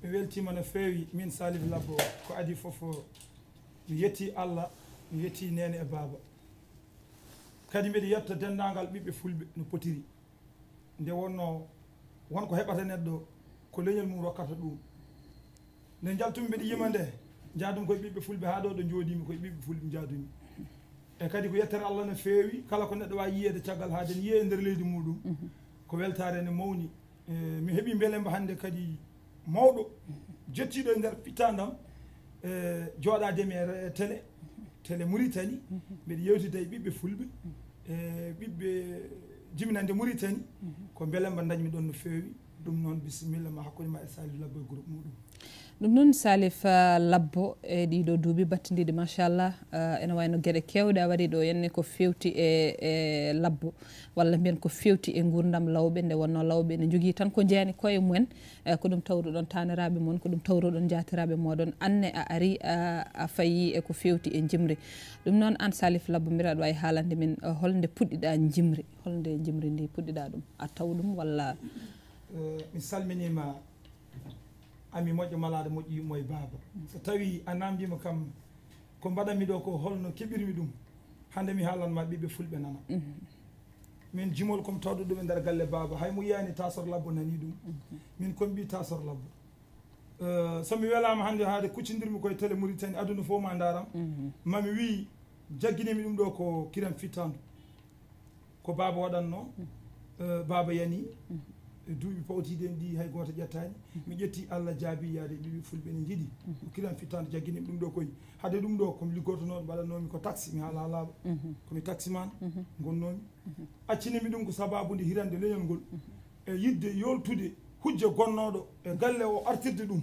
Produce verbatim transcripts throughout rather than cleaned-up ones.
Mi weltiima no feewi, min Salif Labbo, ko adii fof, mi yetti Allah, mi yetti neene e baaba. Kadi mbiɗa yetta denndaangal ɓiɓɓe fulɓe no potiri. Nde wonnoo, won ko heɓata neɗɗo, ko leñol mum rokkata ɗum. Nde njaltumi mbiɗa yima nde, njaadumi koye ɓiɓɓe fulɓe, haa ɗo ɗo njooɗiimi koye ɓiɓɓe fulɓe njaadumi. E kadi ko yettere Allah no feewi, kala ko neɗɗo waawi yiyeede caggal haa den yiyee e nder leydi muɗum, ko weltaare ne mawni. E, mi heɓii mbelemba hannde kadi mawɗo, jettiiɗo e nder pittandam, e, jooɗaade mi e re-, télé, télé Mauritanie, mbiɗa yewtida e ɓiɓɓe fulɓe, e ɓiɓɓe jibinande Mauritanie, ko mbelemba ndañmi ɗon no feewi. Ɗum noon, bisimilla ma hakkunde ma e Salif Labbo e groupe muɗum. Ɗum noon, Salif, ah, Labbo, e ɗiɗo duuɓi battindiɗi, machallah, ah, ene wayno geɗe kewɗe a waɗi ɗo henne ko fewti e, e Labbo, walla mbiyen ko fewti e nguurndam Lawɓe, nde wonnoo Lawɓe ene njogii tan ko njeeyani koye mumen, eh, ko ɗum tawruɗon taaniraaɓe mon, ko ɗum tawruɗon njaatiraaɓe mooɗon, aan ne a ari, a, a fayi e ko fewti e njimri. Ɗum noon, aan Salif Labbo, mbiɗa aɗa waawi haalande min, eh, hol nde puɗɗiɗaa njimri, hol nde njimri ndi puɗɗiɗaa ɗum, a taw ɗum walla? Eh, mi salminiima. Ami moƴƴo malaaɗo moƴƴo yummo e baaba. So tawii a naamndiima kam ko mbaɗanmi ɗo ko holno keɓirmi ɗum, hannde mi haalan ma ɓiɓɓe fulɓe nana. Min jimol ko mi tawɗo ɗum e nder galle baaba, hay mo yiyaani Tasor Labbo nanii ɗum. Min ko mi ɓii Tasor Labbo. Eh, so mi welaama hannde haade kuccindirmi koye télé Mauritanie, aduna fof ma ndaaram. Ma mi wii, jagginimi ɗum ɗo ko kiram fittandu. Ko baaba waɗatnoo, eh, baaba yanii, e duuɓi pawtiiɗi en ɗi hay gooto ƴettaani. Mi ƴetti Allah jaabi yaade ɓiɓɓe fulɓe ne njiɗi. Ko kiram fittandu jagginimi ɗum ɗo koye. Hade ɗum ɗo ko mi liggotonooɗo, mbaɗatnoomi ko taxi, mi haala haalaaɓe. Ko mi taximan ngonnoomi. Accinimi ɗum ko sababu nde hirande leñol ngol. E yiɗde yoltude hujja gonnooɗo e galle o artirde ɗum.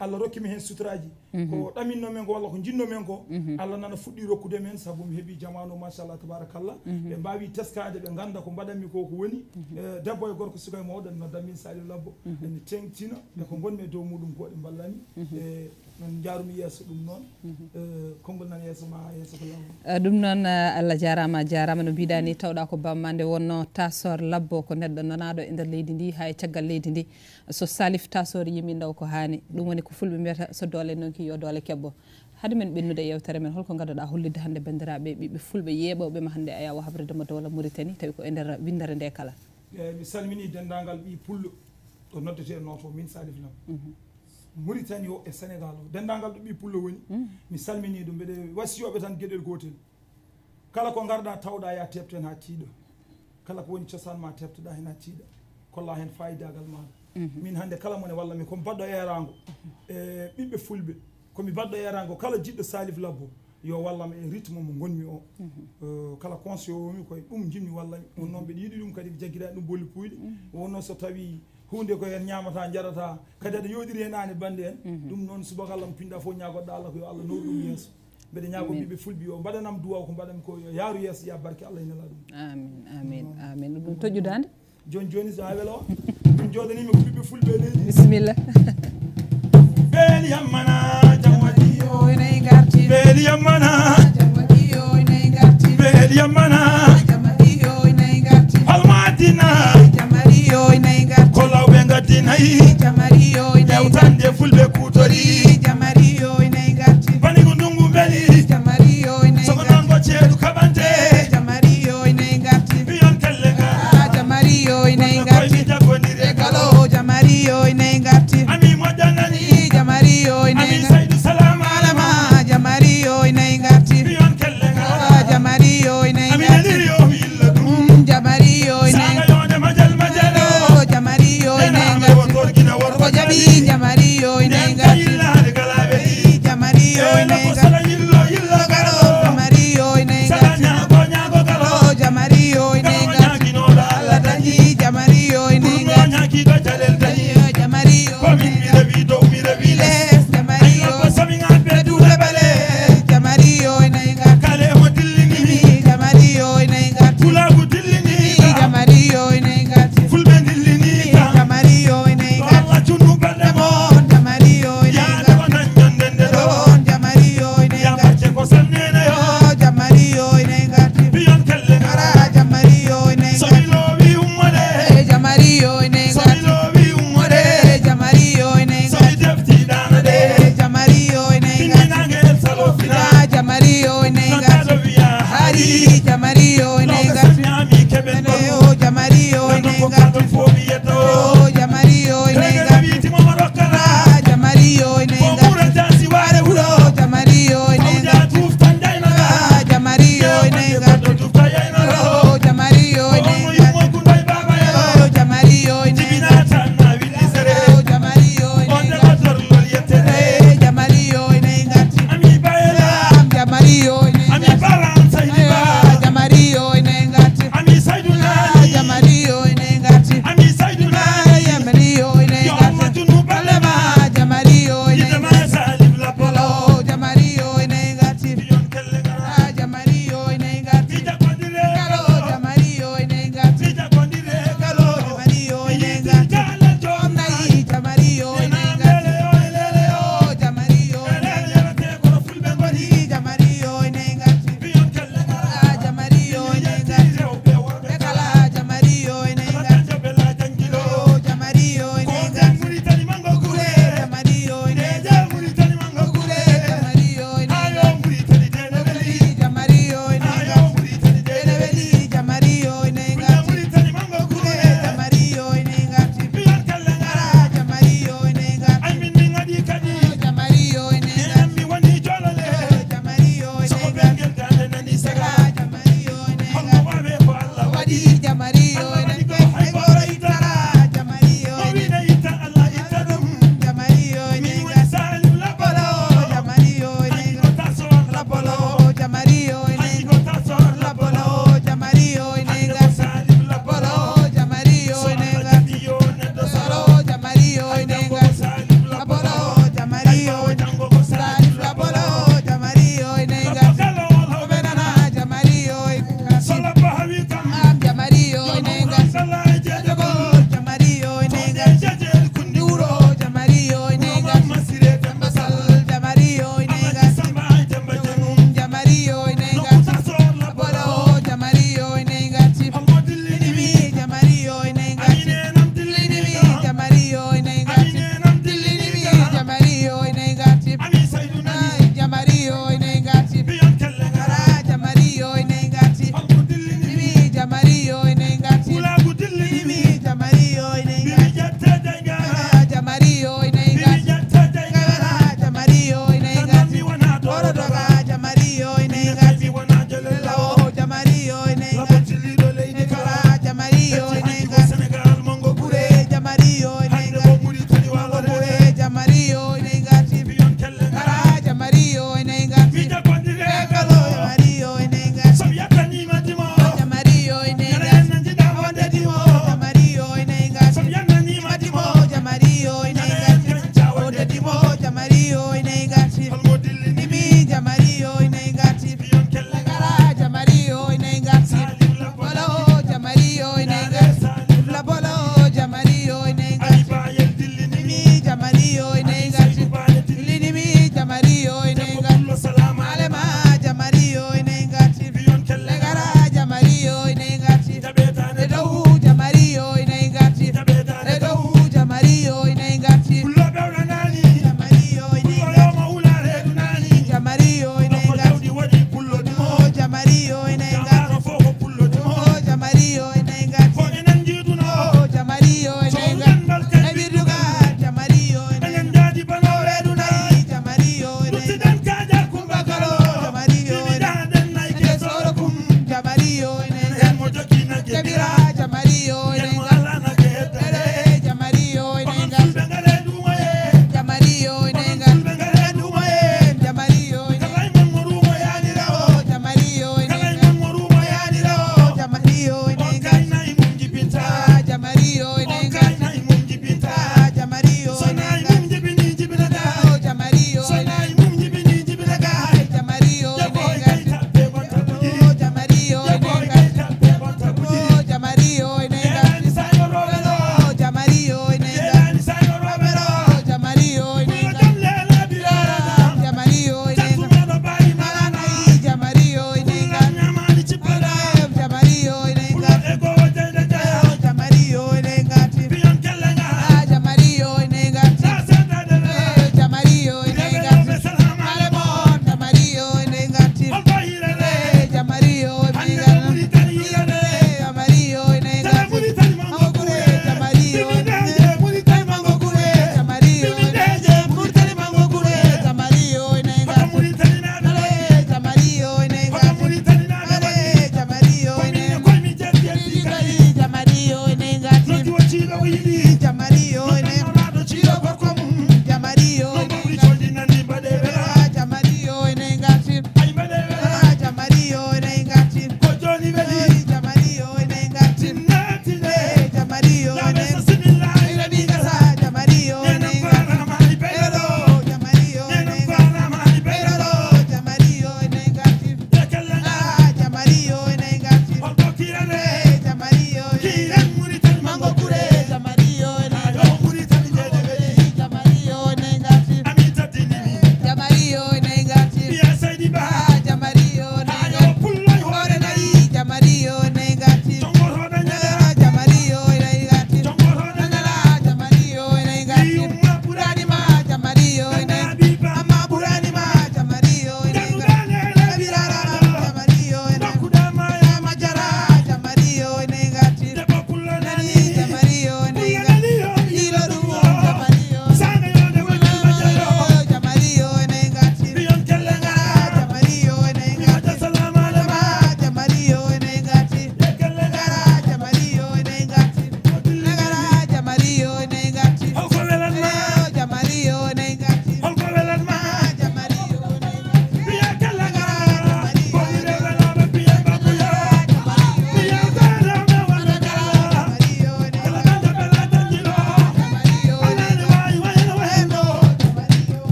Allah rokki mi heen suturaaji. Ko ɗaminno men ko walla ko jinno men ko, Allah nana fuɗɗi rokkude men, sabu mi heɓi jamaanu, machallah, tabarakallah. Ɓe mbaawi teskaade, ɓe ngannda ko mbaɗanmi ko, ko woni. Eh, debbo e gorko, suka e mawɗo, ene nodda min Salif Labbo. Ene teŋtina e ko ngonmi e dow muɗum ko, ɗe mballami. Eh, min njaarumi yeeso ɗum noon. Eh, konngol nan yeeso ma, yeeso ko law. Eh, ɗum noon, eh, Allah jaaraama, a jaaraama. No mbiɗa ni, tawɗa ko bamma nde wonno Tasor Labbo, ko neɗɗo nanaaɗo e nder leydi ndi, haa e caggal leydi ndi. So Salif Tasor yimi ndaw ko haani. Ɗum woni ko fulɓe mbiyata, so doole nonki yo doole kebbo. Hade men ɓennude e yewtere men, holko ngaddoɗa hollitde hannde banndiraaɓe ɓiɓɓe fulɓe yeeɓooɓe ma hannde a yawa habride mo dowla Mauritanie, tawi ko e nder winndere nde kala? Eh, mi salmini denndaangal ɓii pullo ɗo noddetee nooto min Salif Lam. Mauritanie o e Sénégal o, denndaangal ɗo ɓii pullo woni, mi salmini ɗum, mbeɗe wasiyooɓe tan geɗel gootel. Kala ko ngarɗa tawɗa ya teften ha tiiɗa. Kala ko woni cosaan ma teftoɗa hen ha tiiɗa. Kolla hen faayidaagal maaɗa. Min hannde kala mone walla mi ko mi baɗɗo eeraango. E ɓiɓɓe fulɓe, ko mi baɗɗo eeraango. Kala jiɗɗo Salif Labbo, yo wallam e rythme mo ngonmi o. Eh, kala conseil o mi koye ɗum jinmi walla mi. On noon mbeɗa yiɗi ɗum kadi, mi jaggira ɗum bolli puyɗe. Wonno so tawi huunde ko hen ñaamata, jarata, kadi aɗa yooɗiri hen aan e bannde en. Ɗum noon subaka Allah mo pinɗa fof ñaagoɗa Allah ko yo Allah nawru ɗum yeeso. Mbeɗa ñaago ɓiɓɓe fulɓe yo mbaɗanam duwaw ko mbaɗanmi ko yo yaaru yeeso, ya barke Allah e nela ɗum. Amin, amin, amin. Ɗum toƴƴudaande? Jooni, jooni, so a welo, min jooɗaniima ko ɓiɓɓe fulɓe e leydi. Bisimilla. Beeli yammana, jam waɗi. Beeli yammana. Beeli yammana. Halmadina. Ko lawɓe ngaddi nayi. Yewtande fulɓe kuutori. Bani ko ndungu mbeli. Soko noon ko ceeɗu kaɓante. Mbiyon kelle ka. Koyni jaggondire. Ami moƴƴanani. Ami Saydu Salama. Mbiyon kelle ka. Ami nani yo mi illa ɗum. Saga yonde majal majal o. Nena mi o torgina worko jaɓi. Nden ka illare.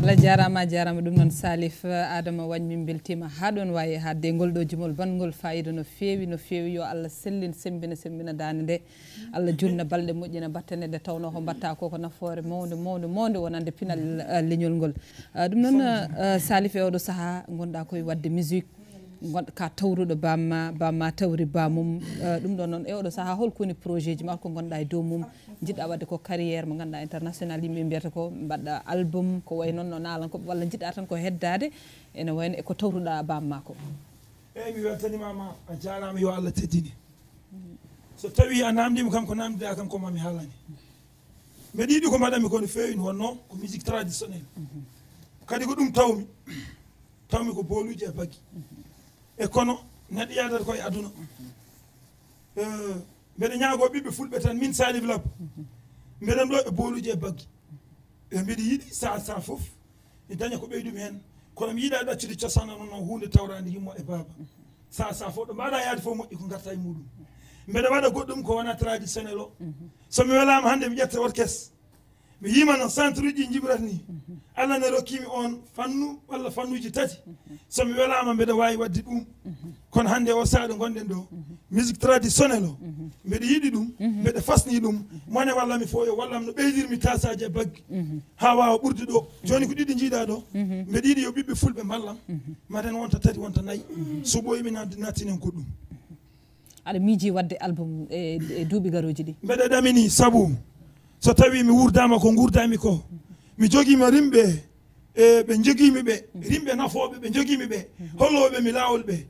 Allah jaaraama, a jaaraama. Ɗum noon, Salif Adama Wañ, min mbeltiima haa ɗoon waawi haadde ngol ɗo jimol banngol faayiida no feewi, no feewi. Yo Allah sellin, semmbina, semmbina daande nde. Allah juutna balɗe, moƴƴina battane, nde tawnoo ko mbaɗtaa ko, ko nafoore mawnde, mawnde, mawnde wonande pinal, eh, leñol ngol. Eh, ɗum noon, eh, Salif, e oɗo sahaa ngonɗaa koye waɗde musique, ngon-, ka tawruɗo bamma, bamma tawri bamum. Eh, ɗum ɗo noon, e oɗo sahaa, hol ko woni projet ji ma, ko ngonɗaa e dow mum? Njiɗɗaa waɗde ko carrière mo ngannduɗaa international, yimɓe mbiyata ko mbaɗɗa album, ko wayi noon no naalan ko, walla njiɗɗaa tan ko heddaade ene wayno e ko tawruɗaa bamma ko? Eeyi, mi weltaniima ma, a jaaraama, yo Allah teddine. So tawii a naamndiima kam ko naamndiɗaa kam ko maa mi haalane. Mbeɗa yiɗi ko mbaɗanmi ko no feewi, no wonnoo ko musique traditionnelle. Kadi ko ɗum tawmi, tawmi ko booluuji e baggi. E kono neɗɗo yahdata ko e aduna. Eh, mbeɗa ñaagoo ɓiɓɓe fulɓe tan, min Salif Labbo, mbeɗa ɗo e booluuji e baggi. E mbeɗa yiɗi sahaa sahaa fof mi daña ko ɓeydumi heen. Kono mi yiɗaa ɗaccude cosaan o, noon huunde tawraande yumma e baaba. Sahaa sahaa fof ɗo mbaɗa yaade fof moƴƴi ko ngarta e muɗum. Mbeɗa waɗa goɗɗum ko wona traditionnel o. So mi welaama hannde mi ƴetta orchestre. Mi yima no centre uji ɗi njiɓrata ni. Allah ne rokki mi on fannu walla fannuuji tati. So mi welaama mbeɗa waawi waɗde ɗum. Kono hannde o sahaa ɗo ngonɗen ɗo, musique traditionnel o, mbeɗa yiɗi ɗum, mbeɗa fasni ɗum. Mone walla mi fof yo wallam no ɓeydirmi tasaaji e baggi. Haa waawa ɓurde ɗo. Jooni ko ɗiɗi njiiɗaa ɗo. Mbeɗa yiɗi yo ɓiɓɓe fulɓe mballam. Mbaɗen wonta tati, wonta nayi. So ɓooyi mi naat-, nattinen goɗɗum. Aɗa miiji waɗde album e, e duuɓi garooji ɗi? Mbeɗa ɗamini sabu so tawii mi wuurdaama ko nguurdaami ko, mi jogiima rimɓe, e ɓe njogiimi ɓe, rimɓe nafooɓe ɓe njogiimi ɓe, hollooɓe mi laawol ɓe.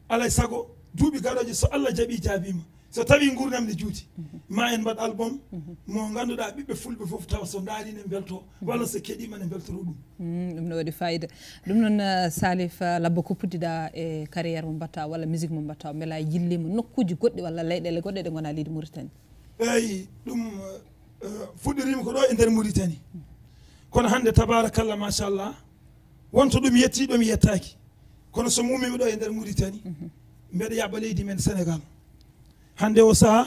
Alaa e sago, duuɓi garooji, so Allah jaɓii, jaabiima, so tawii nguurndam ne juuti, ma en mbaɗ album mo ngannduɗaa ɓiɓɓe fulɓe fof tawa so ndaari ne mbeltoo, walla so keɗiima ne mbeltoroo ɗum. Mm, ɗum no waɗi fayida. Ɗum noon, eh, Salif, eh, Labbo, ko puɗɗiɗaa e carrière mo mbaɗtaa walla musique mo mbaɗtaa, mbela a yilliima nokkuuji goɗɗi walla leyɗeele goɗɗe ɗe ngonaa leydi Mauritanie? Eeyi, ɗum, eh, fuɗɗoriima ko ɗo e nder Mauritanie. Kono hannde, tabaarakalla, machallah, won to ɗum yettii, ɗo mi yettaaki. Kono so mi ummiima ɗo e nder Mauritanie, mbeɗa yaɓa leydi men Sénégal. Hannde o sahaa,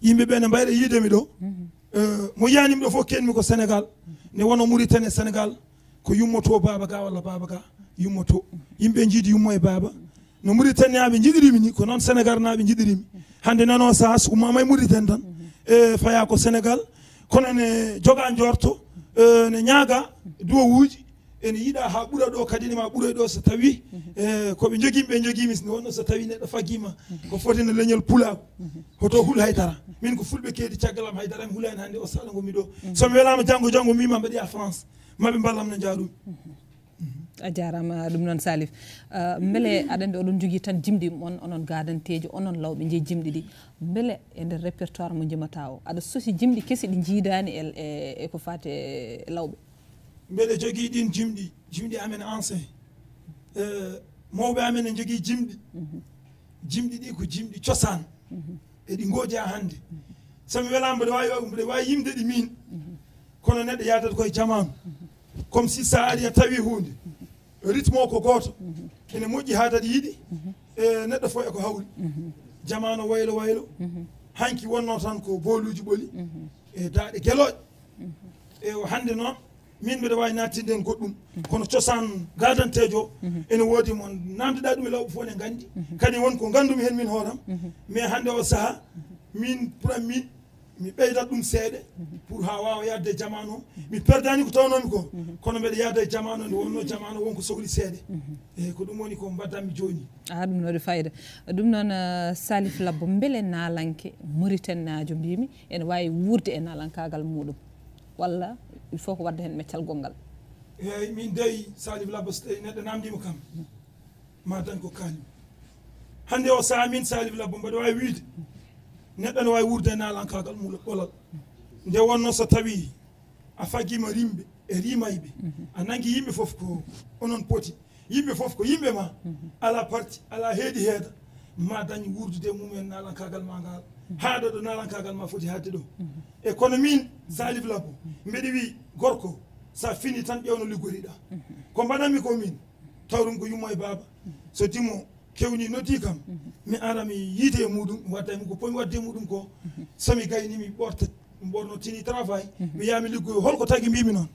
yimɓe ɓe ne mbayra yiide mi ɗo. Eh, mo yiyaani mi ɗo fof, keenmi ko Sénégal. Nde wonoo Mauritanie e Sénégal, ko yummoto baaba ga walla baaba ga yummoto. Yimɓe njiidi yummo e baaba. No Mauritanienaaɓe njiɗiri mi ni, ko noon Sénégalnaaɓe njiɗiri mi. Hannde noon o sahaa, so ummaama e Mauritanie tan, e fayaa ko Sénégal. Kono ne jogaa njoorto, eh, ne ñaagaa duwawuuji, ene yiɗaa haa ɓura ɗo, kadi ne maa ɓuroy ɗo so tawii, eh, ko ɓe njogii mi, ɓe njogii mi, so wonnoo so tawii neɗɗo faggiima ko foti no leñol pulaagu, hoto hul hay dara. Min ko fulɓe keedi caggal am, hay dara mi hulaani hannde o sahaa ɗo ngonmi ɗo. So mi welaama janngo, janngo mi wiima mbaɗi a France, ma ɓe mballam no njaarumi. A jaaraama ɗum noon, Salif. Ah, mbele aɗa anndi oɗon njogii tan jimɗi mon, onon gaadanteejo, onon lawɓe, njii jimɗi ɗi. Mbele e nder répertoire mo njimataa o, aɗa sosi jimɗi kesi ɗi njiidaani e, e, e ko faati e lawɓe? Mbeɗa jogii ɗiin jimɗi, jimɗi amen ancien. Eh, mawɓe amen ne njogii jimɗi. Jimɗi ɗi ko jimɗi cosaan. Eɗi ngoodi haa hannde. So mi welaama, mbeɗa waawi, mbeɗa waawi yimde ɗi miin. Kono neɗɗo yahdat koye jamaanu. Comme si so a ari a tawi huunde, rythme o ko gooto. Ene moƴƴi haa daɗi yiɗi. E neɗɗo fof e ko hawri. Jamaanu waylo waylo. Hanki wonnoo tan ko booluuji ɓoli. E daaɗe gelooɗe. E o hannde noon, min mbeɗa waawi nattinde heen goɗɗum. Kono cosaan gaadanteejo, ene woodi mo naamndiɗaa ɗum e lawɓe fof ne nganndi. Kadi won ko nganndumi heen min hooram. Mais hannde o sahaa, min, pour am, min, mi ɓeydat ɗum seeɗa, pour haa waawa yahde e jamaanu o. Mi perdaani ko tawnoomi ko, kono mbeɗa yahda e jamaanu o, nde wonnoo jamaanu o won ko sohli seeɗa. Eeyi, ko ɗum woni ko mbaɗdanmi jooni. Ah, ɗum no waɗi fayida. Ɗum noon, eh, Salif Labbo, mbele naalanke Mauritanienaajo, mbiimi, ene waawi wuurde e naalankaagal muuɗum? Walla il faut ko waɗde heen meccal gonngal? Eeyi, min dey, Salif Labbo, so tawii neɗɗo naamndiima kam, ma dañ ko kaalim. Hannde o sahaa, min Salif Labbo, mbaɗa waawi wiyde neɗɗo ne waawi wuurde e naalankaagal mum ɓolal. Nde wonnoo so tawii a faggiima rimɓe e rimayɓe, a nanngi yimɓe fof ko onon poti, yimɓe fof ko yimɓe ma, alaa parti, alaa heedi heeda, ma dañ wuurdude e mum en naalankaagal ma ngal, haa ɗo, ɗo naalankaagal ma foti haaɗde ɗo. E kono min, Salif Labbo, mbeɗa wiyi, gorko, so a finii tan, ƴeew no liggoriɗaa. Ko mbaɗanmi ko min, tawrum ko yummo e baaba. So dimo kewnii noddii kam, mi ara mi yiida e muuɗum, mi wadda e mum ko potmi waɗde e muuɗum ko. So mi gaynii, mi ɓorta, mi ɓorno tenue travail, mi yaha mi liggoyo. Hol ko tagi mbiimi noon?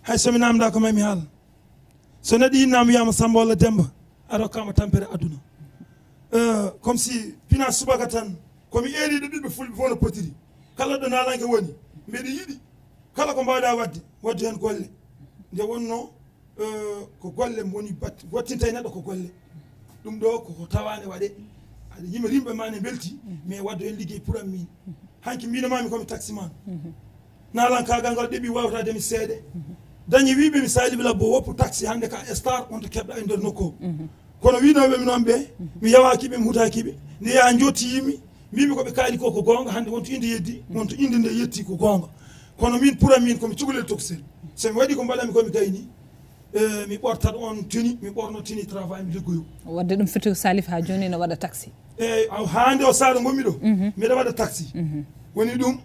Hay so mi naamndaaka, may mi haal. So neɗɗo innaama, wiyaama Sammba walla Demmba, a rokkaama tampere aduna. Eh, comme si pinaa subaka tan, ko mi eeriiɗo ɓiɓɓe Fulɓe fof no potiri. Kala ɗo naalanke woni, mbeɗa yiɗi. Kala ko mbaawɗaa waɗde, waɗdu heen golle. Nde wonnoo, eh, ko golle woni bat-, wattinta e neɗɗo ko golle. Ɗum ɗo ko, ko tawaande waɗee. Aɗa yima rimɓe ma ne mbelti, mais waɗdu heen liggey pour am min. Hanki mbiino maami ko mi taximan. Naalankaagal ngal ɗeɓi wawata demi seeɗe. Dañi wiɓe mi Salif Labbo woppu taxi hannde ka star on to keɓɗa e nder nokku o. Kono wiɗoɓe mi noon ɓe, mi yawaaki ɓe, mi hutaaki ɓe. Nde yaha jotti yimmi, mbimi ko ɓe kaali ko, ko goonga, hannde wonto inde yeddi, wonto inde nde yetti ko goonga. Kono min pour am min ko mi cukalel tokosel. So mi waɗi ko mbaɗami ko mi gayni, eh, mi ɓortat on tini, mi ɓorno tini travail, mi liggoyo. Wadde ɗum firti ko Salif haa jooni ene waɗa taxi. Eyyi, aw, haa nde o saara ngonmi ɗo, mbiɗa waɗa taxi. Woni ɗum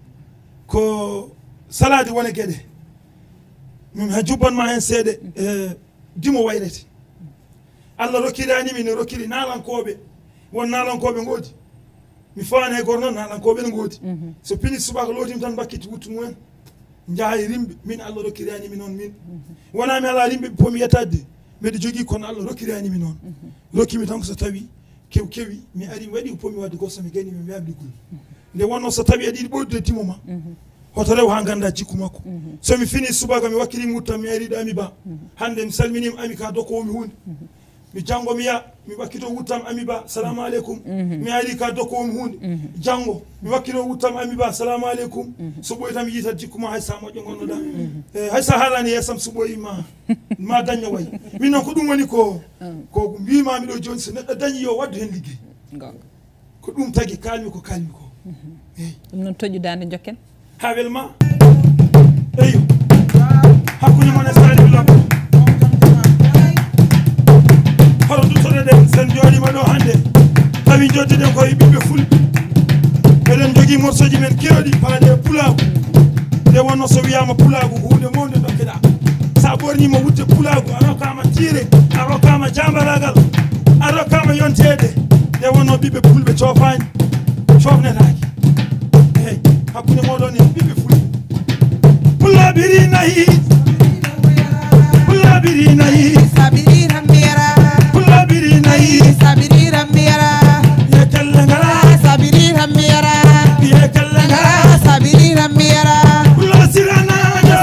ko salaade wona geɗe. Min ha jubban ma heen seeɗa, e dimo wayrete. Allah rokkirani min, rokkiri naalankooɓe. Won naalankooɓe ngoodi. Mi fawaani hay gooto noon, naalankooɓe ne ngoodi. So pini subaka lootima tan mbakkiti wuttu mumen. Njaha e rimɓe, min Allah rokkirani mi noon min. Wona mi alaa rimɓe, ɓe pomi yettade. Mbeɗa jogii kono Allah rokkirani mi noon. Rokki mi tan ko so tawi kew kewi, mi ari mi waɗi ko pomi waɗde ko so mi gayni mi mbiya mi liggol. Nde wonno so tawi aɗa yiɗi ɓoydude dimo ma, hoto rew haa ngannda jikku makko. So mi fini subaka mi wakkili wuttam mi ari ɗo Ami Ba. Hannde mi salminima Ami ka dokkowo mi huunde. Mi janngo mi ya, mi wakkito wuttam Ami Ba, salamu aleykum. Mi ari ka dokkowo mi huunde. Janngo, mi wakkito wuttam Ami Ba, salamu aleykum. So ɓoyi tan mi yiitat jikku ma hay sa moƴƴo ngonnoɗa. Eh, hay sa haalani yeesam so ɓoyi ma, ma dañno wayi. Min noon ko ɗum woni ko, ko mbimami ɗo jooni, so neɗɗo dañi yo waɗdu heen liggey. Goonga. Ko ɗum tagi kaalmi ko kaalmi ko. Eyi. Ɗum noon toƴƴu daande jokken. Haa welma. Eyo. Hakkunde mon e Salif Labbo. Hoto duttoɗen sen jooɗiima ɗo hannde. Tawi joddiɗen ko e ɓiɓɓe Fulɓe. Eɗen jogii morsoji men keewɗi paaɗe e pulaagu. Nde wonno so wiyaama pulaagu ko huunde mawnde dokkeɗaa. Sa ɓorniima wutte pulaagu, a rokkaama tiire, a rokkaama jaambaraagal, a rokkaama yonteede. Nde wonno ɓiɓɓe Fulɓe coofaani, coofnetaake. Eey, hakkunde mooɗon e ɓiɓɓe Fulɓe. Pulla biri nayi. Pulla biri nayi. Sabiri rambiyara. Pulla biri nayi. Sabiri rambiyara. Ye kelle ngara. Sabiri rambiyara. Ye kelle ngara. Sabiri rambiyara. Pulla sirana.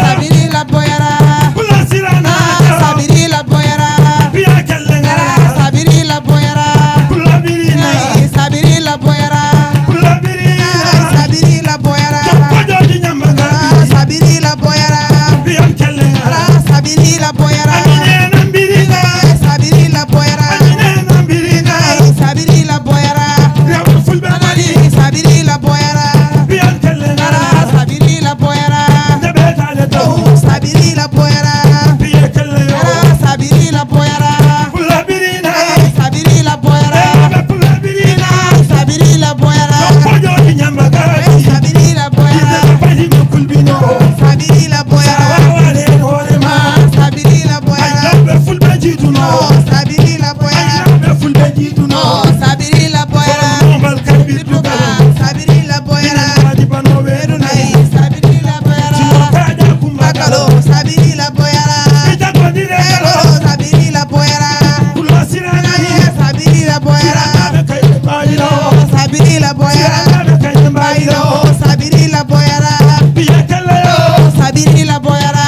Sabiri labboyara. Pulla sirana. Sabiri labboyara. Ye kelle ngara. Sabiri labboyara. Pulla biri nayi. Sabiri labboyara. Pulla biri nayi. Sabiri labboyara. Jokko jooɗi ñamba ngara. Sabiri labboyara. Biyan kelle ngara. Sabiri labboyara. Amine nambiri na. Sabiri labboyara. Amine nambiri na. Sabiri labboyara. Rewa Fulɓe mari. Sabiri labboyara. Biyan kelle ngara. Sabiri labboyara. Nde ɓe taale taw. Sabiri labboyara. Biye kelle yo. Sabiri labboyara. Pulla biri na. Sabiri labboyara. Pulla biri na. Sabiri labboyara. Jokko jooɗi ñamba ngara. Sabiri labboyara. Ide ko fayi no kulbino. Sabiri labboyara. Sa wawaade en hoore ma. Sabiri labboyara. Ay, yawɓe Fulɓe jiiduno. Sabiri labboyara. Ay, yawɓe Fulɓe jiiduno. Sabiri labboyara. Kono mbal kay ɓiɗɗugal. Sabiri labboyara. Ina waɗi bano weeru nayi. Sabiri labboyara. Sino kaja kumba kalo. Sabiri labboyara. Ita ko dire kalo. Sabiri labboyara. Kulo sirana. Sabiri labboyara. Sirana kay bayilo. Sabiri labboyara. Sirana kay bayilo. Sabiri labboyara. Biya kala yo. Sabiri labboyara.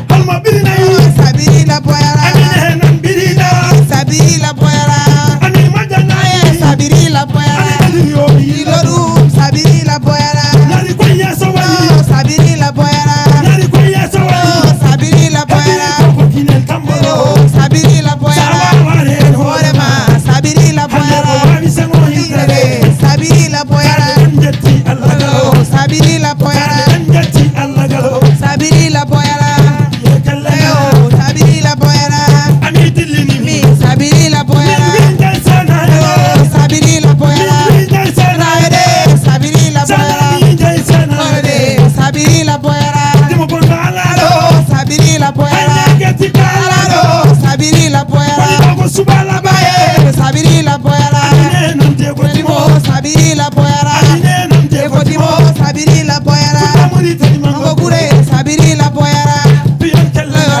Alma biri nayi. Sabiri labboyara. Amine nan biri na. Sabiri labboyara. Amine majana. Sabiri labboyara. Amine yo biri. Ilodu. Sabiri labboyara. Nari ko yeso wali. Sabiri labboyara. Nari ko yeso wali. Sabiri labboyara. Ko kinen tambolo. Sabiri labboyara. Sawa wale. Hoore ma. Sabiri labboyara. Hande ko wawi sengo hindere. Sabiri labboyara. Kala en jetti Allah galo. Sabiri labboyara. Kala en jetti Allah galo. Sabiri labboyara. Ye kala. Ayo, sabiri labboyara. Ami dillini mi. Sabiri labboyara. Min, min jay sana. Ayo, sabiri labboyara. Min, min jay sana. Ayo de, sabiri labboyara. Sana min jay sana. Ayo de, sabiri labboyara. Dimo kono alalo. Sabiri labboyara. Ay, nege tika alalo. Sabiri labboyara. Kono ko subala baye. Sabiri labboyara. Amine nante ko dimo. Sabiri labboyara. Amine nante ko dimo. Sabiri labboyara. Ko muri tani mango. Ko gure, sabiri labboyara. Biyan kelle. Ayo,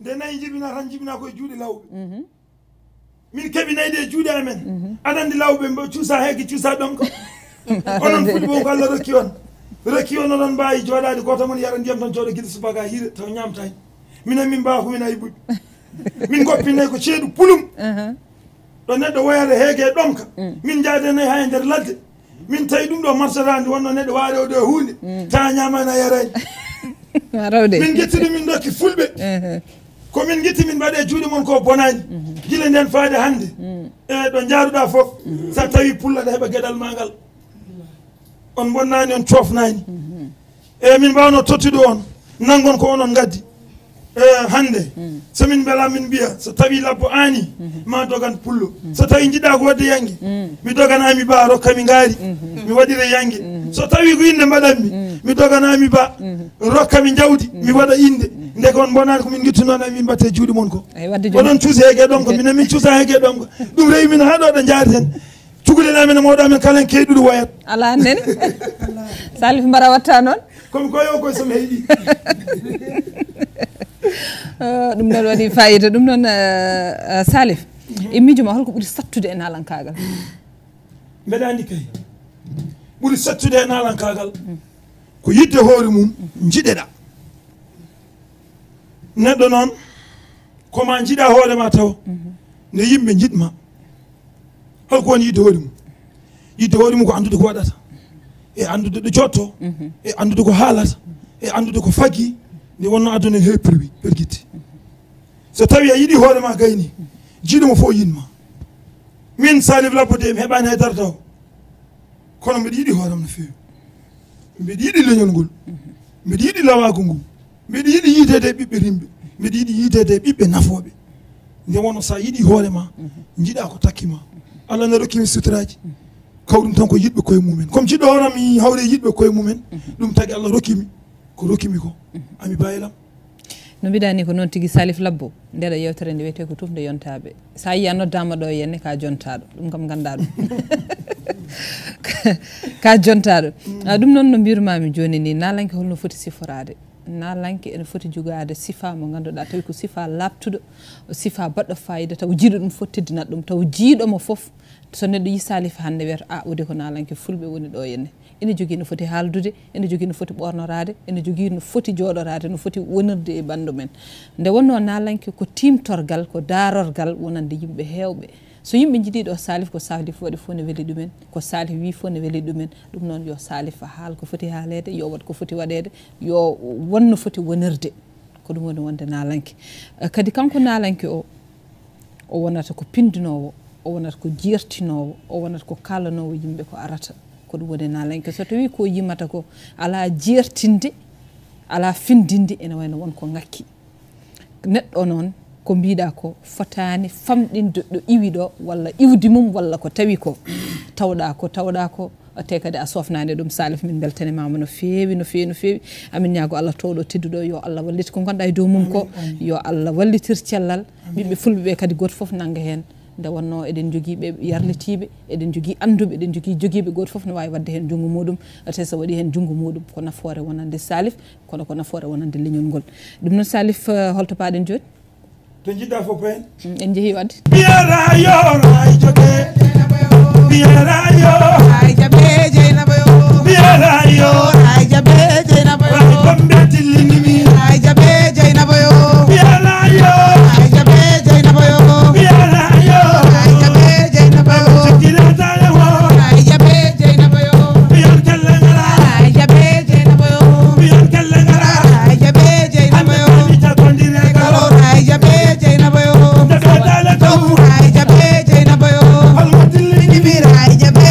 Nde nayi njibina tan, njibina koye juuɗe lawɓe. Min keɓi nayi ɗe e juuɗe amen. Aɗa anndi lawɓe mbo cuusa heege, cuusa ɗomka. Onon fulɓe on ko Allah rokki on. Rokki on, oɗon mbaawi jooɗaade, gooto mon yara ndiyam tan, jooɗo gila subaka hiire, taw ñaamtaani. Minen min mbaawa ko min ayibuɓe. Min ngoppinay ko ceeɗu pulum. Ɗo neɗɗo woyata heege e ɗomka. Min njaade nayi haa e nder ladde. Min tawi ɗum ɗo marsataandi, wonno neɗɗo waare o ɗo e huunde. Tawa ñaamaani a yaraani. Min ngetti ɗum, min ndokki fulɓe. Ko min ngitti min mbaɗe juuɗe mon ko bonaani. Gila nden faade hannde. E ɗo njaaruɗa fof, so a tawi pulla, aɗa heɓa geɗal ma ngal. On bonnaani, on coofnaani. E min mbawno tottude on, nanngon ko onon ngaddi. E hannde, so min mbela min mbiya, so tawi labbo aani, ma dogan pullo. So tawi njiɗa ko waɗde yange, mi dogana mi ba, rokka mi ngaari, mi waɗira yange. So tawi ko innde mbaɗanmi, mi dogana mi ba, rokka mi jawdi, mi waɗa innde. Ndeke on bonnaani ko min ngittunoon, min mbatte juuɗe mon ko. Oɗon cuusa heege ɗomka, minen min cuusa heege ɗomka. Ɗum rewi min haa ɗo ɗo njaareten. Cukalel amen e mawɗo amen kala en keyɗuɗo woyat. Ala nene. Salif Mbara watta noon. Komi koyo koye somi heyɗi. Eh, ɗum noon waɗi fayida. Ɗum noon, eh, eh, Salif, e miijo ma, holko ɓuri sattude e naalankaagal? Mbeɗa anndi kay. Ɓuri sattude e naalankaagal ko yiɗde hoore mum, njiɗeɗa. Neɗɗo noon, ko ma njiɗa hoore ma taw, nde yimɓe njiɗ ma. Holko woni yiɗde hoore mum? Yiɗde hoore mum ko anndude ko waɗata, e anndude ɗo jotto, e anndude ko haalata, e anndude ko faggi. Nde wonno aduna he perwi, pergitte. So tawi a yiɗi hoore ma gayni, jiiɗo mo fof yiɗ ma. Min Salif Labbo de, mi heɓaani hay dara taw. Kono mbiɗa yiɗi hooram no feewi. Mbiɗa yiɗi leñol ngol. Mbiɗa yiɗi lawaagu ngu. Mbiɗa yiɗi yiiteede e ɓiɓɓe rimɓe. Mbiɗa yiɗi yiiteede e ɓiɓɓe nafooɓe. Nde wonno so a yiɗi hoore ma, njiɗa ko takki ma. Allah ne rokki mi suturaaji. Kawɗum tan ko yiɗɓe koye mumen. Comme jiɗɗo hooram mi hawre yiɗɓe koye mumen. Ɗum tagi Allah rokki mi ko rokki mi ko. Ami bayelam. No mbiɗa ni ko noon tigi Salif Labbo, ndeɗo yewtere nde wiyetee ko Tufnde Yontaaɓe. So a yiyii a noddaama ɗo e henne, ka jontaaɗo. Ɗum kam nganndaa ɗum. Ka jontaaɗo. Ah, ɗum noon no mbirmaami jooni ni, naalanke holno foti siforaade? Naalanke ene foti jogaade sifaa mo ngannduɗaa tawi ko sifaa laaɓtuɗo, sifaa baɗɗo faayiida, taw jiiɗo ɗum fof teddinat ɗum, taw jiiɗo mo fof. So neɗɗo yii Salif hannde wiyata, "Ah, o de ko naalanke fulɓe woni ɗo e henne." Ene jogii no foti haaldude, ene jogii no foti ɓoornoraade, ene jogii no foti jooɗoraade, no foti wonirde e ɓanndu men. Nde wonnoo naalanke ko tiimtorgal, ko daarorgal wonande yimɓe heewɓe. So yimɓe njiɗii ɗo Salif, ko Salif waɗi fof ne weli ɗumen, ko Salif wii fof ne weli ɗumen. Ɗum noon yo Salif haal ko foti haaleede, yo waɗ ko foti waɗeede, yo won no foti wonirde. Ko ɗum woni wonde naalanke. Eh, kadi kanko naalanke o, o wonata ko pindinoowo, o wonata ko jeertinoowo, o wonata ko kaalanoowo yimɓe ko arata. Ko ɗum woni naalanke. So tawii ko yimata ko alaa jeertinde, alaa findinde, ene wayno won ko ŋakki. Neɗɗo noon, ko mbiɗa ko, fotaani famɗinde ɗo iwi ɗo, walla iwdi mum, walla ko tawi ko. Tawɗa ko, tawɗa ko, te kadi a sofnaani ɗum. Salif, min mbeltanimaama no feewi, no feewi, no feewi. Amin ñaago Allah toowɗo tedduɗo, yo Allah wallit ko ngonɗa e dow mum ko. Amin, amin. Yo Allah wallitir cellal. Amin. Ɓiɓɓe fulɓe ɓe kadi gooto fof nannga heen. Nde wonnoo eɗen njogii ɓe yarlitiiɓe, eɗen njogii annduɓe, eɗen njogii jogiiɓe, gooto fof ne waawi waɗde heen junngo muuɗum. Te so waɗii heen junngo muuɗum, ko nafoore wonande Salif, kono ko nafoore wonande leñol ngol. Ɗum noon, Salif, eh, holto paaɗen jooni? To njiɗɗa fof heen. Mm, en njehii waɗde. Biyata yo ray joge. Biyata yo. Ay jabe Jeynaba yo. Biyata yo. Ay jabe Jeynaba yo. Ray Gombe tillinimi. Ay jabe Jeynaba yo. Biyata yo. Ay jabe Jeynaba yo. Biyata yo. Ay jabe Jeynaba yo. Sikkirata yo. Ay jabe Jeynaba yo. Biyata kelle ngara. Ay jabe Jeynaba yo. Biyata kelle ngara. Ay jabe Jeynaba yo. Ay jabe Jeynaba yo. Ay jabe Jeynaba yo. Ay jabe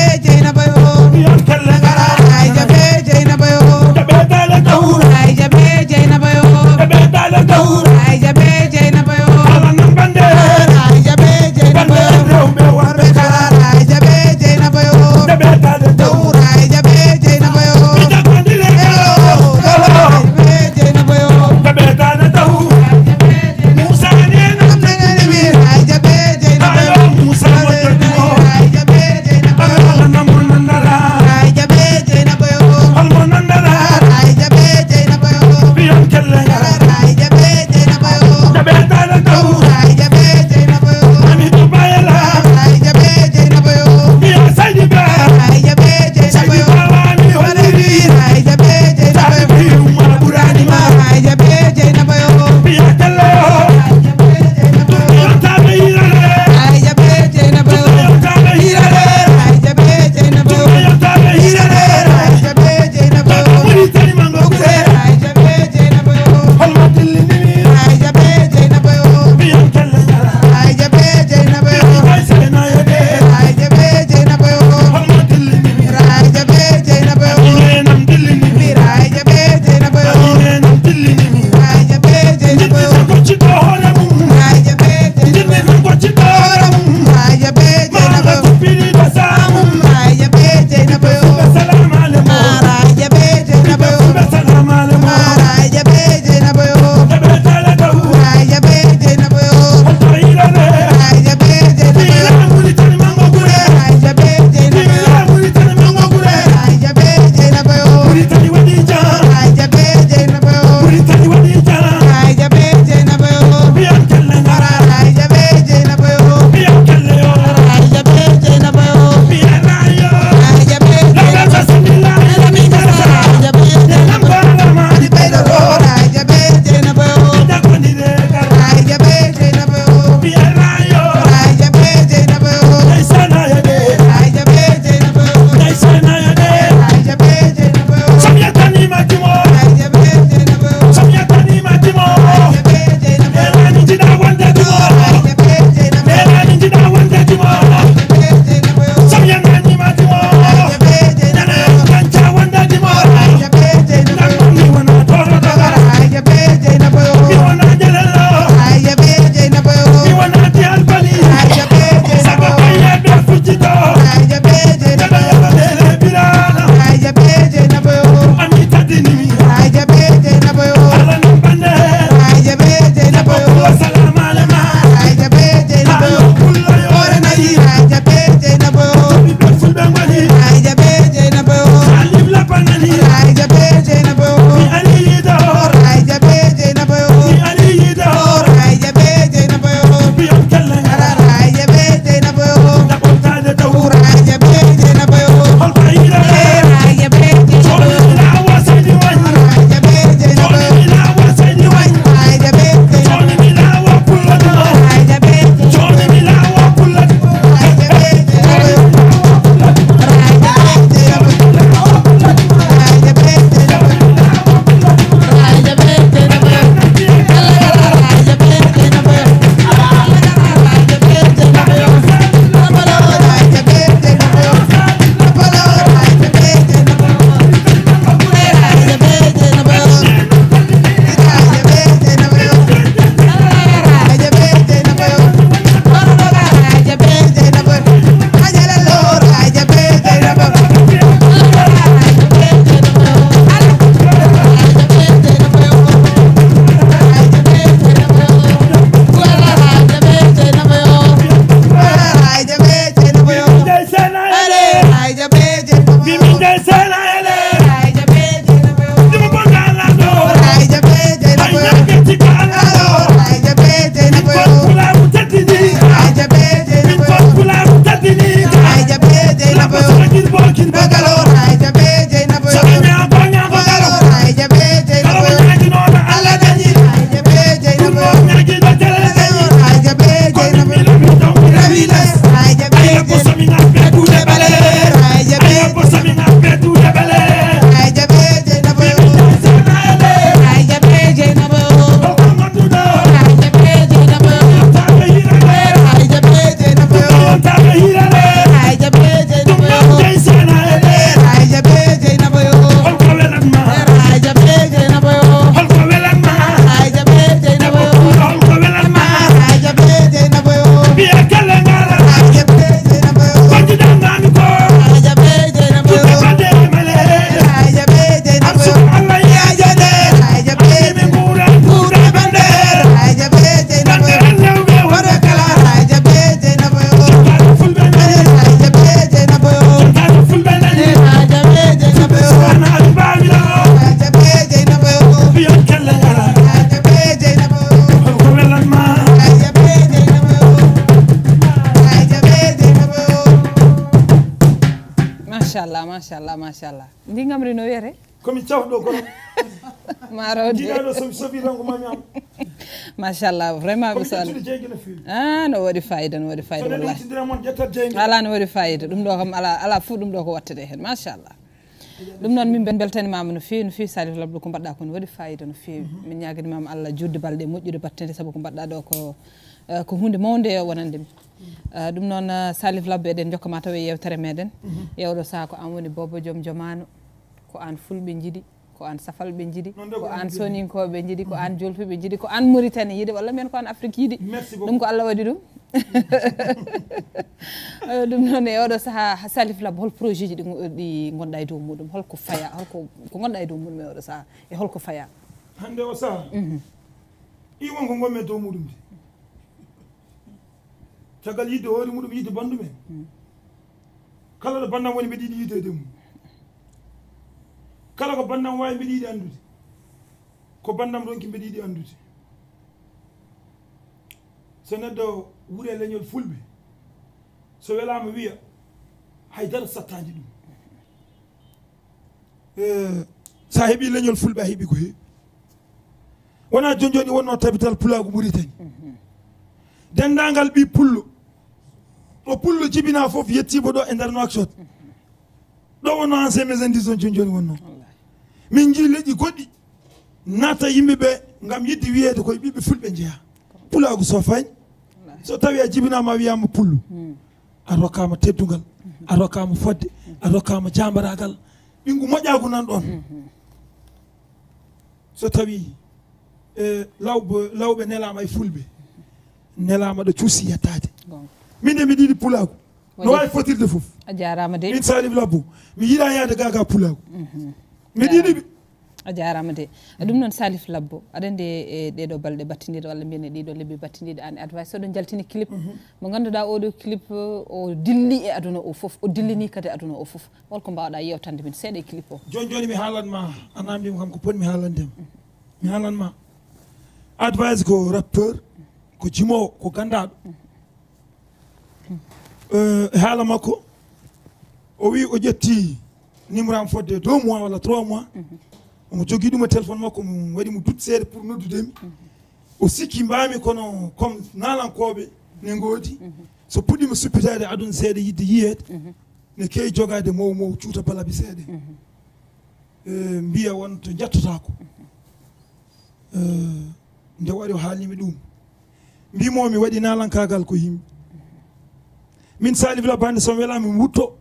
Allah, machallah, machallah. Ndi ngamri no wiyete? Komi cawɗo kono. Maaro de. Jiɗaɗo somi sofi tan ko mami am. Machallah, vraiment. Komi ƴettude jeyge no feewi. Ah, no waɗi fayida, no waɗi fayida, wallahi. Ƴettat jeyge. Ala, no waɗi fayida. Ɗum ɗo kam ala, ala fof ɗum ɗo ko wattete hen. Machallah. Ɗum noon, min beltanimama no feewi, no feewi, Salif Labdou, ko mbaɗɗa ko no waɗi fayida no feewi. Min ñaganimama Allah juutde balɗe, moƴƴude battane, sabu ko mbaɗɗa ɗo ko, eh, ko hunde mawnde wonande mi. Eh, ɗum noon, eh, Salif Labdou, eɗen jokkama taw e yewtere meɗen. E oɗo saha ko an woni Bobo joom jomano, ko an fulɓe jiiɗi, ko an safalɓe jiiɗi, ko an soninkoɓe jiiɗi, ko an jolfuɓe jiiɗi, ko an Mauritanie yiiɗi, walla mbiyen ko an Afrique yiiɗi. Merci beaucoup. Ɗum ko Allah waɗi ɗum. Eh, ɗum noon, e oɗo saha, Salif Labdou, hol projet ji ɗi, ɗi gonɗa e dow muɗum? Holko faya, holko, ko gonɗa e dow muɗum e oɗo saha? E holko faya? Hande o saha? I won ko gonmi e dow muɗum de. Caggal yidde hoore muɗum, yidde bandum en. Kala ɗo bandam woni, mbeɗa yiɗi yiideede mum. Kala ko bandam wawi, mbeɗa yiɗi andude. Ko bandam ronki, mbeɗa yiɗi andude. So neɗɗo wure leñol fulɓe, so welama wiya, haydara sattani ɗum. Eh, sa heɓi leñol fulɓe, a heɓi ko heewi. Wona joni joni wonno tabital pulagu Mauritanie. Dendagal ɓi pullo, ɗo pullo jibina fof, yettibo ɗo e nder Nouakchott. Ɗo wonno ancien maison du zone, joni joni wonno. Min jii leƴƴi goɗɗi natta yimɓe ɓe ngam yidde wiyeede koye ɓiɓɓe fulɓe jeeya. Pulagu so fañ, so tawi a jibinama, a wiyama pullo, a rokkama teddungal, a rokkama fodde, a rokkama jambaragal. Ɓinngu moƴƴaagu nan ɗon. So tawi, eh, lawɓe, lawɓe nelaama e fulɓe, nelaama ɗo cuusi yettaade. Min de, miɗo yiɗi pulaagu. No waawi fotirde fof. A jaaraama de. Min Salif Labbo, mi yiɗaa yahde gaa gaa pulaagu. Miɗo yiɗi ɓe. A jaaraama de. Ɗum noon, Salif Labbo, aɗa anndi, e ɗee ɗoo balɗe battindiiɗe, walla mbiyen e ɗii ɗoo lebbi battindiiɗe, aan e Advice, oɗon njaltini clip mo ngannduɗaa, oo ɗoo clip, o dilli e aduna o fof, o dillini kadi aduna o fof. Holko mbaawɗaa yeewtande min seeɗa e clip o? Jooni jooni mi haalan ma, a namndii mi kam ko potmi haalande ma. Mi haalan ma. Advice ko rappeur, ko jimoowo, ko ganndaaɗo. Eh, e haala makko, o wi o ƴetti numéro am fodde deux mois walla trois mois. Omo jogii ɗum e téléphone makko, mo waɗi mo doute seeɗa pour noddude mi. O sikki mbaami, kono comme naalankooɓe ne ngoodi, so puɗɗiima suppitaade aduna seeɗa, yiɗde yiyeede, ne keewi jogaade maw maw, cuuta balabi seeɗa. Eh, mbiya won to njettotaako. Eh, nde o ari o haalni mi ɗum, mbimo mi waɗi naalankaagal ko yimɓe. Min Salif Labbo hannde so mi welaama mi wutto.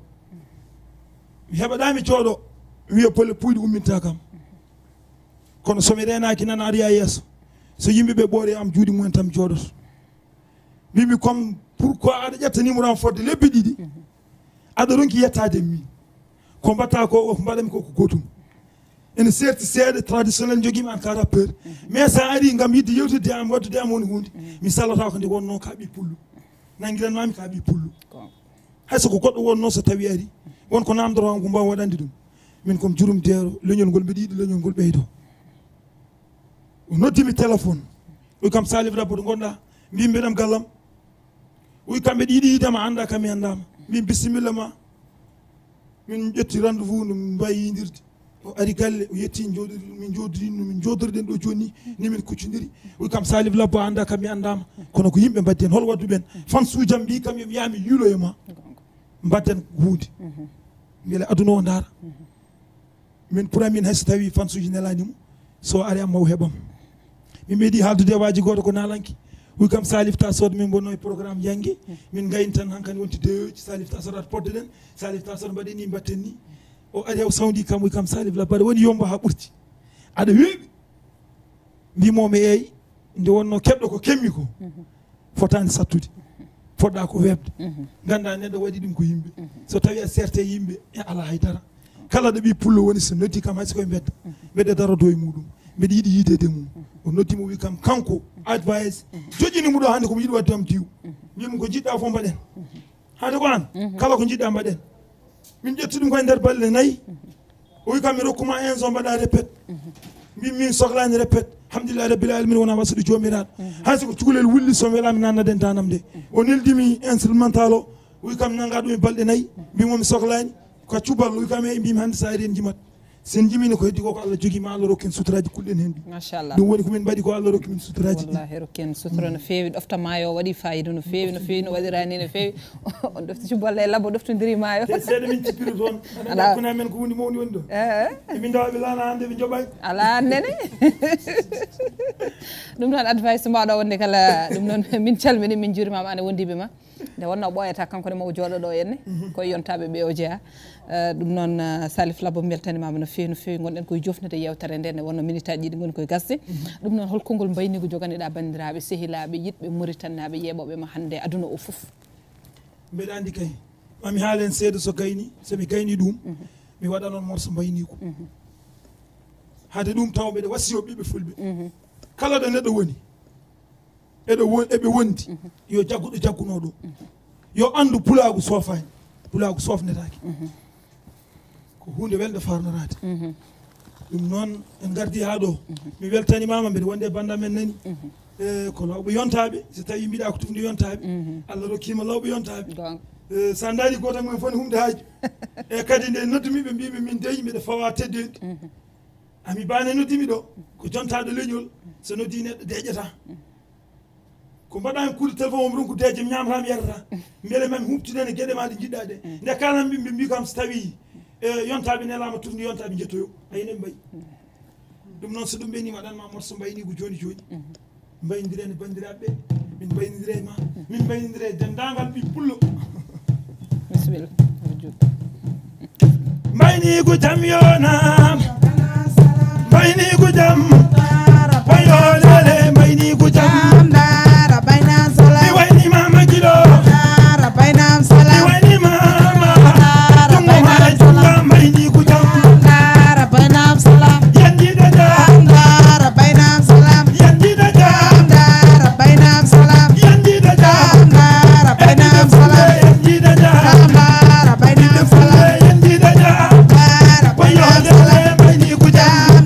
Mi heɓaɗaa mi jooɗo, mi wiya pole puyɗi umminta kam. Kono so mi reenaaki nan ari haa yeeso. So yimɓe ɓe ɓoore am juuɗe mumen tan mi jooɗoto. Mbimi comme pourquoi aɗa ƴetta numéro am fodde lebbi ɗiɗi, aɗa ronki yettaade mi. Ko mbatta ko, o mbaɗami ko, ko gootum. Ene serti seeɗa traditionnel, jogiimi an ka rappeur. Mais sa ari ngam yiɗde yewtidde am, waɗdude am woni huunde, mi salata ko nde wonno ka ɓi pullo. Nangiranmami ka ɓi pullo. Hay so ko goɗɗo wonno, so tawi ari, won ko namdoto kam ko mbawa waɗande ɗum. Min comme jurum deero, leñol ngol mbeɗa yiɗi leñol ngol ɓeydo. O noddi mi téléphone. O wi kam, Salif Labbo, to ngonɗa? Mbimi mbeɗam gallam. O wi kam mbeɗa yiɗi yiidema, annda kam mi anndama. Mbimi bisimilla ma. Min ƴetti rendez-vous no mbayi yiidirde. O ari galle, o yetti jooɗi, min jooɗi, min jooɗorɗen ɗo jooni ni, min kuccondiri. O wi kam, Salif Labbo, annda kam mi anndama. Kono ko yimɓe mbaddi hen, hol wadduɓe hen? Fansuujam mbi kam yo mi yaha mi yiiloyo ma. Mbadden huunde. Mbele aduna o ndaara. Min pour amin, hay so tawi fansuuji nelaani mo, so ari am maw heɓam. Min meeɗi haaldude e waaji gooto ko naalanki. Wi kam, Salif, ta sood min mbonno e programme jannge. Min ngayni tan hankadi wonti deyoji. Salif, ta sodat podde ɗen. Salif, ta sood mbaɗen ni, mbatten ni. O ari o sawndi kam, wi kam, Salif Labbo, aɗa woni yomba haa ɓurti. Aɗa weeɓi. Mbimo mi eeyi, nde wonno keɓɗo ko kemmi ko, fotaani sattude. Poɗɗa ko weeɓde. Ngannda neɗɗo waɗi ɗum ko yimɓe. So tawi a serte yimɓe, e ala haydara. Kala ɗo ɓi pullo woni, so noddi kam, hay so koye mbedda, mbeɗa darodo e muɗum. Mbeɗa yiɗi yiideede mum. O noddi mo, wi kam kanko, Advice, joƴƴini mo ɗo hannde, ko mo yiɗi waɗde am diw. Mbimi ko jiɗɗa fof mbaɗen. Hade ko an, kala ko jiɗɗa mbaɗen. Min ƴetti ɗum koye nder balɗe nayi. O wi kam mi rokkuma un son mbaɗa répète. Mbimi min sohlani répète. Alhamdulillahi rabbil alamin, wona wasuɗo jomiraɗo. Hay so ko cukalel wulli, so welama nannaden danam nde. O neldimi instrumental o. O wi kam nanga ɗum e balɗe nayi. Mbimo mi sohlani. Ko cuballo kam e mbimi hannde, so ari en jimat. Sen jimino ko heddi ko, ko Allah jogi ma, Allah rokken suturaaji kulɗen hen ɗi. Machallah. Ɗum woni ko min mbaɗi ko Allah rokki min suturaaji ɗi. Wallahi rokken sutura no feewi. Ɗofta ma yo waɗi fayida no feewi, no feewi, no waɗirani no feewi. On ɗofti cuballo e labbo ɗoftodiri ma yo. Te seeɗa min cippiri toon. Ala. Kuna men ko hundi mawni woni ɗo. Eh. E min dawa ɓe lana hannde ɓe joɓay. Ala nene. Ɗum noon advice mbaɗo wonde kala ɗum noon min calmini min jurimama ane wondiɓe ma. Nde wonno ɓooyata kanko ne mo o jooɗo ɗo henne. Koye yontaɓe ɓe o jeeya. Eh, ɗum noon eh, Salif Labbo mi weltanimama no fewi no fewi, gonɗen koye jofnude yewtere nde nde wonno minitaji ɗiɗi ngoni koye gasde. Ɗum noon hol konngol mbaynigu joganiɗa bandiraɓe sehilaɓe yiɗɓe moritannaɓe yeɓoɓe ma hannde aduna o fof? Mbeɗa andi kay, mami haalen seeɗa so gayni, so mi gayni ɗum mi waɗa noon morso mbaynigu. Hade ɗum taw mbeɗa wasiyo ɓiɓɓe fulɓe, kala ɗo neɗɗo woni eɗo won eɓe wondi, yo jagguɗo jagguno ɗo, yo andu pulagu sofani, pulagu sofnetaki. Ko hunde welde farnorade. Ɗum noon en gardi ha ɗo. Mi weltanimama, mbeɗa wonde banda men nani. E ko lawɓe yontaɓe, so tawi mbiɗa ko tufde yontaɓe, Allah rokkima lawɓe yontaɓe. E sa daari goto e mumen foni humde haaju. E kadi nde noddumi ɓe mbimi min dey mbeɗa fawa teddedi. Ami bane noddimi ɗo ko jontaɗo leñol, so noddi neɗɗo deƴƴata. Ko mbaɗa hen kuuɗe téléphone, omo ronku deeƴe, mi ñaamata mi yarata. Mbele mami huɓtinen e geɗe ma ɗe jiɗɗa ɗe. Nde kalan mbi mbi kam so tawi e yontaɓe nelama tufni yontaɓe jettoyo, a enen mbayi. Ɗum noon so ɗum ɓenima ɗan ma morso mbaynigu joni joni. Mbaynidiren e bandiraɓe ɓe, min mbaynidiren e ma, min mbaynidiren e dendagal ɓi pullo. Bisimilla. Mbaynigu jam yonam. Mbaynigu jam. Wayo lele mbaynigu jam. Mi wayni mama kilo. Mi wayni mama. Tungo mara junga mbaynigu jam. Yandida jam. Yandida jam. Yandida jam. Yandida jam. Wayo lele mbaynigu jam.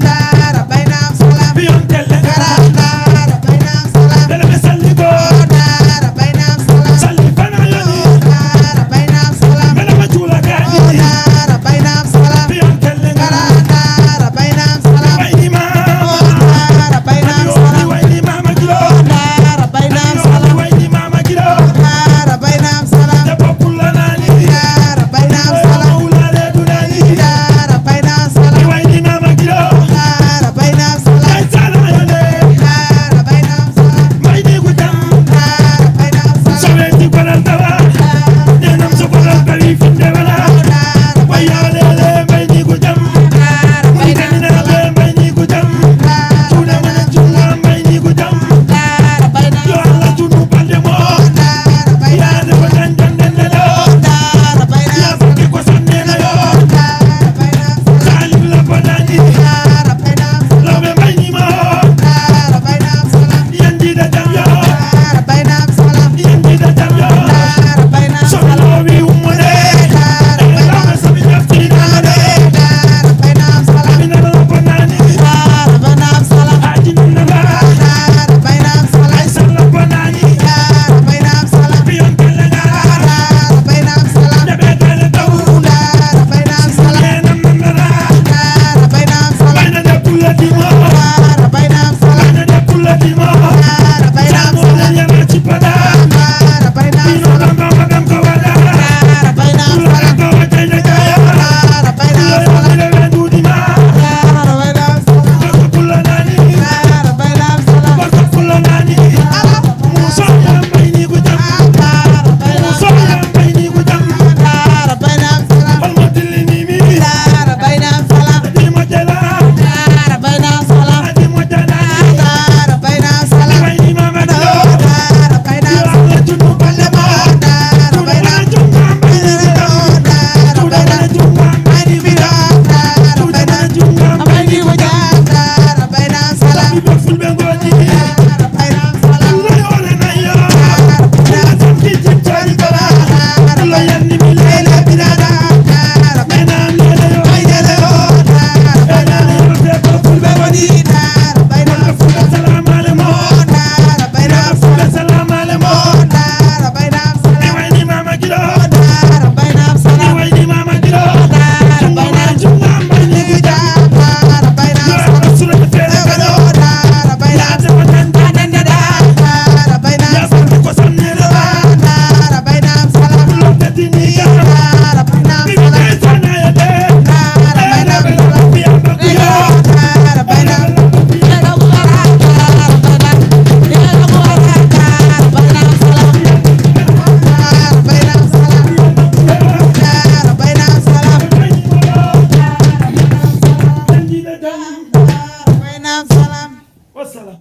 Wassalam.